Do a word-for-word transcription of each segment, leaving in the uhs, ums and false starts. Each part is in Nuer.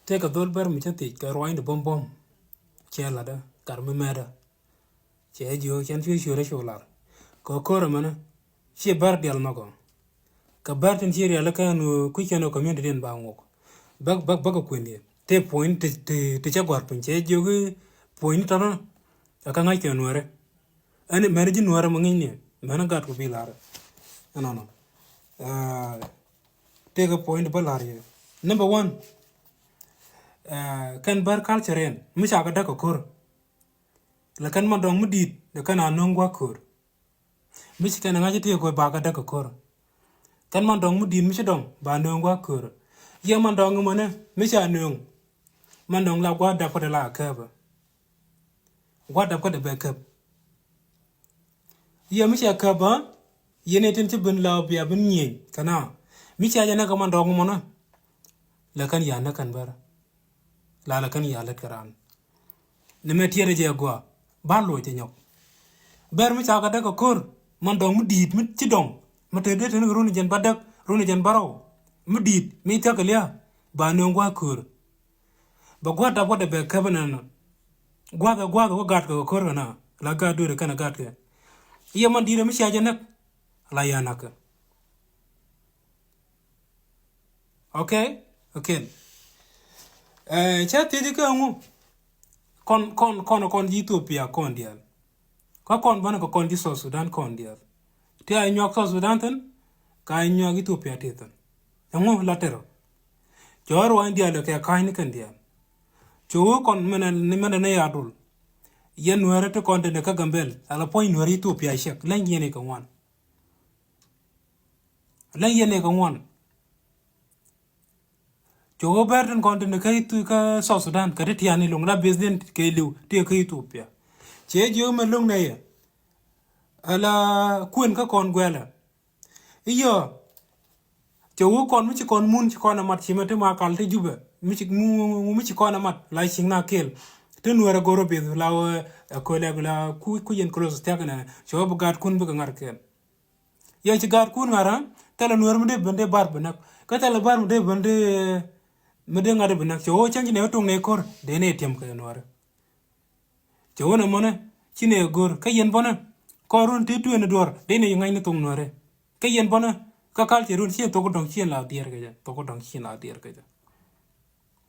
Tëëkɛ dhol bär mi cä thiec kɛ ruaacni buɔ̱m buɔ̱m. Cɛ latdä gat mi mɛtdä. Cɛ jiök cɛn cuɛ ciötdä cu lar kɛ ko̱r ɛmɛnɛ. Ciɛ bär dial nhɔkɔ kɛ bär tin ci rialikä ɛn ɣöö kui̱c kɛn ɣöö community diɛn ba ŋuɔk. Bäk bäk bäk kɛ kuëndiɛn tëë puɔ̱ny ti ti ti cä gua̱r piny cɛ jiök i̱ puɔ̱ny ni tɔ̱tɔ̱. Ɛ kä ŋa̱c kɛ nuäärä. Ɛn mɛn ji̱ nuäärä mi ŋi̱cni mɛn gat ku bi la̱rä. Ɛnɔnɔ. Tëëkɛ point bä la̱r yɛ. Number one, kɛn bär culture in mi ca kɛ däk kɛ ko̱r. Lɛ kɛn man dɔŋ mi di̱i̱t lɛ kɛn a nöŋ gua̱k ko̱r. Mi ci kɛn ŋa̱c tëëkɛ ko̱r ba kɛ däk kɛ ko̱r. Kɛn man dɔŋ mi di̱i̱t mi ci dɔŋ ba nöŋ gua̱k ko̱r. Yɛ man dɔŋ imɔnɛ mi ca nöŋ. Man dɔŋ la gua̱k dap kä dee la kääpä. Gua̱k dap kä dee bɛ käp. Yɛ mi cɛ käp bä yɛn ɛ tin ci bin la bia bin nyieny kɛn a mi cɛ jɛ nɛ kɛ man dɔŋ mɔnä. Lɛ kɛn ya nɛ kɛn bär la lɛ kɛn ya lät kɛ raan. Ni mɛ tiɛt jɛ gua ba loc cɛ nyɔk. Bär mi ca kɛ däk kɛ ko̱r man dɔŋ mi di̱i̱t mi ci dɔŋ mi te dee tin run jɛn ba däk run jɛn ba rɔw mi di̱i̱t mi thiak kɛ lia̱a̱ ba nööŋ gua̱a̱k ko̱r. Bɛ gua̱th dap wä dɛ bɛ käp ɛnɛn. Gua̱th ɛ gua̱th wä gat kɛ kɛ ko̱r kɛ na la gat dueer kɛn ɛ gat kɛ. Yɛ man di̱i̱t ɛ mi cia jɛ näk la ya näk kɛ. Okay. Okay. Cɛ thiec kɛ ŋu? Kɔn kɔn kɔn kɔn ji̱ Ethiopia kɔn diaal. Kä kɔn bänä kɛ kɔn ji̱ South Sudan kɔn diaal. Ti a nyuak South Sudan thin ka a nyuak Ethiopia ti thin. Ɛŋu la tɛrɔ? Cɛ wä ruany diaal kɛ ka̱ny ni kɛn diaal. Cɛ wä kɔn mɛnɛ ni mɛnɛ ni ya dul. Yɛn nuɛrɛ ti kɔn ti ni kä Gambel ala puɔ̱ny nuɛrɛ Ethiopia cɛk lɛny yɛn ikɛ ŋuan. Lɛny yɛn ikɛ ŋuan. Cɛ wä bɛr tin kɔn tin kä South Sudan kɛ ti tiani loŋ la beth din kɛ liw ti kä Ethiopia. Cɛ jiö mɛ loŋ nɛ yɛ ala kuen kä kɔn guɛlɛ. Iyɔ. Cɛ wä kɔn mi ci kɔn mun ci kɔn amat ci mɛ ti ma kal ti Jubɛ mi ci mu mi ci kɔn amat la ciŋ na kel. Ti nuɛrɛ goro beth la wä ɛ kölɛ bi la ku ku yɛn koloth thiak nɛ cɛ wä bi gat kun bi kɛ ŋa̱r kɛn. Yɛ ci gaatkun ŋa̱rä thilɛ nueer mi dee ben dee bar bi näk kä thilɛ bar mi dee ben dee mi dee ŋa̱t bi näk cɛ ɣöö cäŋ ci nɛ wä tuŋ nɛ ko̱r dee nɛ tiɛm kɛ nuäärä. Cɛ wä nɛ mɔnɛ ci nɛ go̱r kä yɛn bɔnɛ kɔɔrun ti tueeni duɔ̱r dee nɛ ŋa̱cni thuŋ nuäärä. Kä yɛn bɔnɛ kä kal cɛ run ci yɛn thok dɔŋ ci yɛn la diɛɛr kɛ jɛ thok dɔŋ ci yɛn la diɛɛr kɛ jɛ.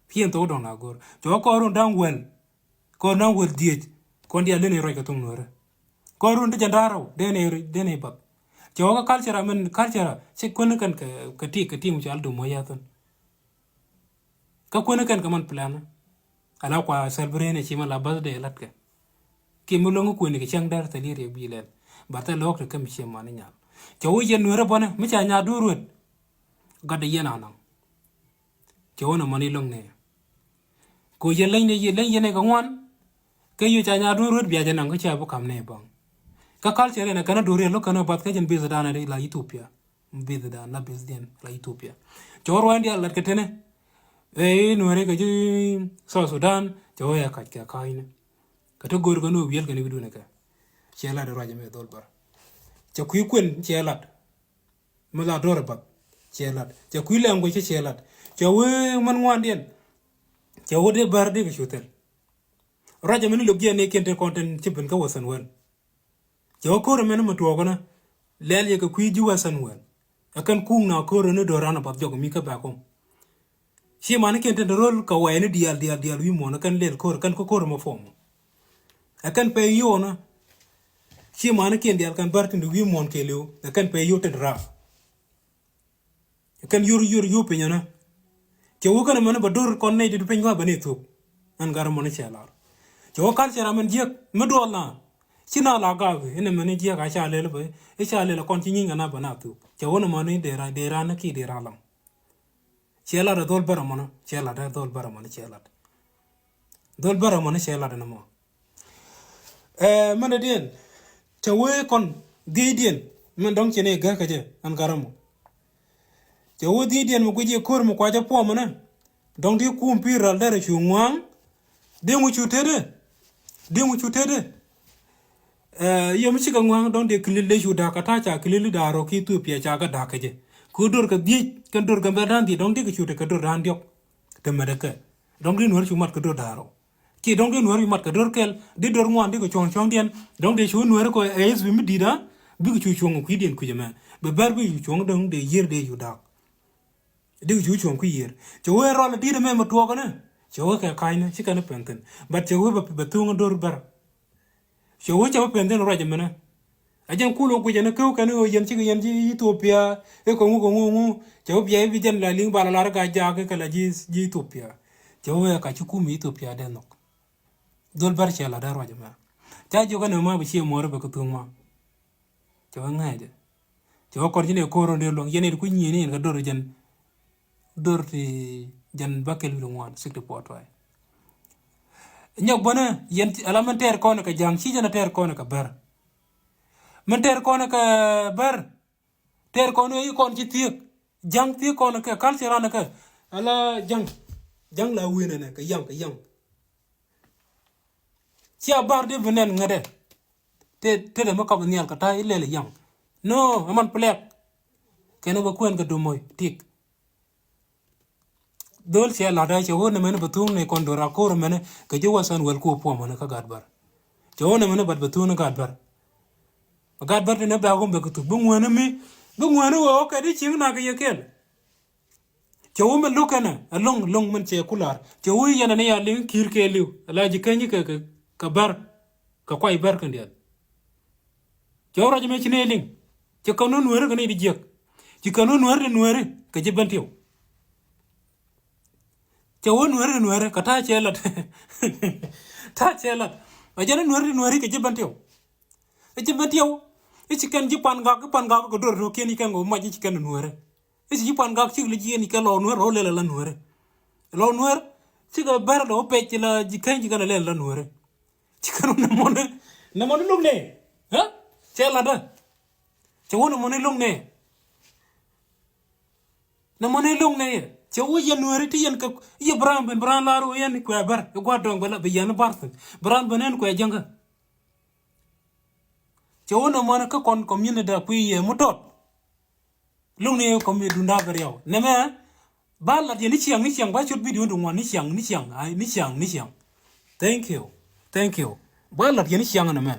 Ci yɛn thok dɔŋ la go̱r cɛ wä kɔɔrun da̱ŋ wäl. Kɔn na wäl dhiec kɔn diaal denɛ ruac kɛ thoŋ nuäärä. Kɔn run ti jɛn da̱rä denɛ denɛ bath. Cɛ wä kä culture min culture ci kuäni kɛn kɛ ti kɛ ti mi cal dum wä yathin. Kä kuäni kɛn kɛ man plan. Ala kua celebrate ci ma la birthday lat kɛ. Ki mi loŋ kuäni kɛ cäŋ däär thil yɛ riɛk bi lɛl. Ba thil lɔɔk ti kä mi ci man nyal. Cɛ wä yɛn nuäärä bɔnɛ mi ca nya duur wet. Gat de yɛn anaŋ. Cɛ wä nɛ mɔni loŋ nɛ. Ko yɛn leny nɛ yɛn leny yɛn nɛ kɛ ŋuan. Kɛ yɛ ca nya duun ruet bia jɛ naŋ kä ca bi kam nɛ baŋ. Kä culture nɛ kɛn a duun riɛn lo̱k kɛn a bath kä jɛn bith dan a la Ethiopia. Bith dan la bith diɛn la Ethiopia. Cɛ wä ruac diaal lat kɛ tenɛ. Ɛ nuɛri kɛ ji̱ South Sudan cɛ wä yɛ kac kɛ ka̱a̱cni. Kɛ te go̱o̱r kɛ ni wiɛl kɛ ni wi̱dun kɛ. Cɛ lat ruac mɛ dhol bär. Cɛ kui̱ kuën cɛ lat. Mi la dɔr bath cɛ lat cɛ kui̱ lɛŋ guic cɛ cɛ lat. Cɛ wee mɛn ŋuandiɛn. Cɛ wee dee bär dee kɛ cu thil. Ruacɛ mɛn lok jiɛn ni kiɛn tin kɔn tin ci ben kä Western world. Cɛ wee ko̱r mɛn mi tuɔɔk ni lɛl yɛ kɛ kui̱ ji̱ Western world. Ɛ kɛn kuŋ na ko̱r ni dɔr ran bath jɔk mi kä back home. Ci mani kiɛn tin te rol kɛ wɛɛni diaal diaal diaal wi̱i̱ muɔ̱ɔ̱n kɛn lel ko̱r kɛn kä ko̱r mɛ fɔm. Ɛ kɛn pɛy yio̱o̱nä. Ci mani kiɛn diaal kɛn bär tin te wi̱i̱ muɔ̱ɔ̱n kɛɛliw ɛ kɛn pɛy yio̱o̱ tin te raap. Ɛ kɛn yor yor yio̱o̱ pinyänä. Cɛ wä kɛn mani bɛ do̱r kɔn nɛy ti piny kɔn bɛ ni thuɔ̱k. Ɛn gar mɔni cɛ lar. Cɛ wä kal cɛ ram ɛn jiäk mi duɔl na. Ci na la gak inɛ mani jiäk a ca lɛl bɛ i̱ ca lɛl kɔn ci nyi̱ny kɛ na bɛ na thuɔ̱k. Cɛ wä ni mani dee ra dee ra ni ki dee ra lam. Cɛ lat ɛ dhol bärä mɔnä cɛ lat ɛ dhol bärä mɔnä cɛ lat. Dhol bärä mɔnä cɛ lat ɛ nɔmɔ. Ɛ mɛn dee diɛn cɛ wee kɔn dhiec diɛn mɛn dɔ̱ŋ cɛ ni gäk kɛ jɛ ɛn garä mɔ. Cɛ wee dhiec diɛn mɛ guic yɛ ko̱r mɛ kuacä puɔmɛ nɛ dɔ̱ŋ ti kum pi̱i̱ ral derɛ cu ŋua̱a̱ŋ. Diŋ wi̱c cu tetdä. Diŋ wi̱c cu tetdä. Yom cikɛ ŋua̱a̱ŋ dɔ̱ŋ dee kilil dee cu da̱a̱k kɛ ta̱a̱ ca kilil i̱ da̱a̱ rɔ ki Ethiopia ca kɛ da̱a̱k kɛ jɛ. Kɛ do̱r kɛ dhiec kɛn do̱r kɛ mɛt da̱a̱n dhiec dɔ̱ŋ dee kɛ cu tekɛ do̱r da̱a̱n diɔ̱k. Te mɛt ɛ kɛ. Dɔ̱ŋ di Nuäär cu mat kɛ do̱r da̱a̱r rɔ. Ci dɔ̱ŋ di Nuäär cu mat kɛ do̱r kɛl, di do̱r ŋuan di kɛ cuɔ̱ŋ cuɔ̱ŋdiɛn. Dɔ̱ŋ dee cu Nuäär kɔ ɛ ɣɛth bi mi di̱t a, bikɛ cu cuɔ̱ŋ kui̱diɛn kui̱c ɛmɛ. Bɛ bär bikɛ cu cuɔ̱ŋ dɔ̱ŋ dee yiër dee cu da̱a̱k. Dikɛ cu cuɔ̱ŋ kui̱ yiër. Cɛ wee rɔl di̱t ɛmɛ mɛ tuɔɔkɛ ni. Cɛ wee kɛ ka̱ny ni, ci kɛn ni pɛn thi̱n. But cɛ wee bɛ, bɛ thuŋ do̱r bär. Cɛ wee cɛ wä pɛn thi̱n ruac ɛmɛnɛ. A jɛn kul wä guic ɛn kä kɛn ɣöö yɛn cikɛ yɛn ji̱ Ethiopia. I̱ kɛ ŋu kɛ ŋu ŋu. Cɛ wä bia i̱ bi jɛn la li̱ŋ ba la lar ka jaak i̱ kɛ la ji̱, ji̱ Ethiopia. Cɛ wä ka ci kum Ethiopia dee nhɔk. Dhol bär cɛ la dee ruac ɛmɛ. Ca jiök ɛn ɛmɛ ma bi ciɛ muɔɔr bɛ kɛ thuŋ ma. Cɛ wä ŋäcɛ. Cɛ wä kɔn ci nɛ ko̱r rɔ̱ndɛ luɔ̱ŋ yɛn in kui̱ nyieni in kɛ dor jɛn. Dor ti jɛn bäkɛl wi̱i̱ ŋuan sixty four twi̱. Nyɔk bänä yɛn ala min tɛɛr kɔn kɛ ja̱ŋ ci jɛn a tɛɛr kɔn kɛ bär. Min tɛɛr kɔn kɛ bär. Tɛɛr kɔn i̱ kɔn ci thiek. Ja̱ŋ thiek kɔn kɛ culture an kɛ ala ja̱ŋ. Ja̱ŋ la wi̱i̱ nɛnɛ kɛ yaŋ kɛ yaŋ. Cia bär di bi nɛn ŋädɛ. Te, te dɛ mi kap nhial kɛ ta̱a̱ ilɛl yaŋ. No, ɛman plɛk. Kɛn bɛ kuɛn kɛ dum mɔy tik. Dhol cɛ lat cɛ wä nɛ mɛn bɛ thuŋ ni kɔn dor a ko̱r mɛn kɛ ji̱ wasan wɛl ku puɔm mɛn kä gat bär. Cɛ wä nɛ mɛn bat bɛ thuŋ ni gat bär. Gat bär ti nɛ bɛ a wä bɛ kɛ thuk bi ŋuɛn mi bi ŋuɛn wä kɛ di cieŋ na kɛ yɛ kɛl. Cɛ wä min lo̱k kɛnɛ ɛ lo̱ŋ lo̱ŋ min cɛ kular. Cɛ wä yɛn ni ya liŋ ki̱i̱r kɛ li̱w ala ji̱ keny kɛ kɛ bär. Kɛ kuay bär kɛ diɛl. Cɛ wä ruac mɛ ci nɛ liŋ. Ci kɛn wä nueeri kɛ ni di jiäk. Ci kɛn wä nueeri di nueeri kɛ ji̱ ben tiw. Cɛ wä nueeri di nueeri kɛ ta̱a̱ cɛ lat. Ta̱a̱ cɛ lat. Ɛ jɛn nueeri di nueeri kɛ ji̱ ben tiw. Ɛ ji̱ ben tiw. I̱ ci kɛn ji̱ pan gak i̱ pan gak kɛ dor rɔ kiɛn i̱ kɛn kɛ wä mac i̱ ci kɛn nueeri. I̱ ci ji̱ pan gak cik li jiɛn i̱ kɛ lɔ nueeri rɔ lɛl ala nueeri. Lɔ nueeri cikɛ bɛr lɔ pec ci la ji̱ keny ci kɛn lɛl ala nueeri. Ci kɛn wä nɛ mɔni nɛ mɔni lo̱ŋ nɛ. Ɛ cɛ latdä. Cɛ wä nɛ mɔni lo̱ŋ nɛ. Nɛ mɔni lo̱ŋ nɛ yɛ cɛ wä yɛn nueeri ti yɛn kɛ yɛ bi raan ben bi raan lar wä yɛn kuɛ bɛr i̱ gua̱a̱r dɔ̱ŋ bɛ la bi yɛn bar thi̱n bi raan ben ɛn kuɛ jäŋkä. Cɛ wä nɛ mɔni kä kɔn community da kui̱ yɛ mi tɔt. Lo̱ŋ ni kɔm mi dunda bɛ riaw nɛmɛ. Ba lat yɛ ni ciaŋ ni ciaŋ ba cut video ni ŋuan ni ciaŋ ni ciaŋ ai ni ciaŋ ni ciaŋ. Thank you. Thank you. Ba lat yɛ ni ciaŋ nɛmɛ.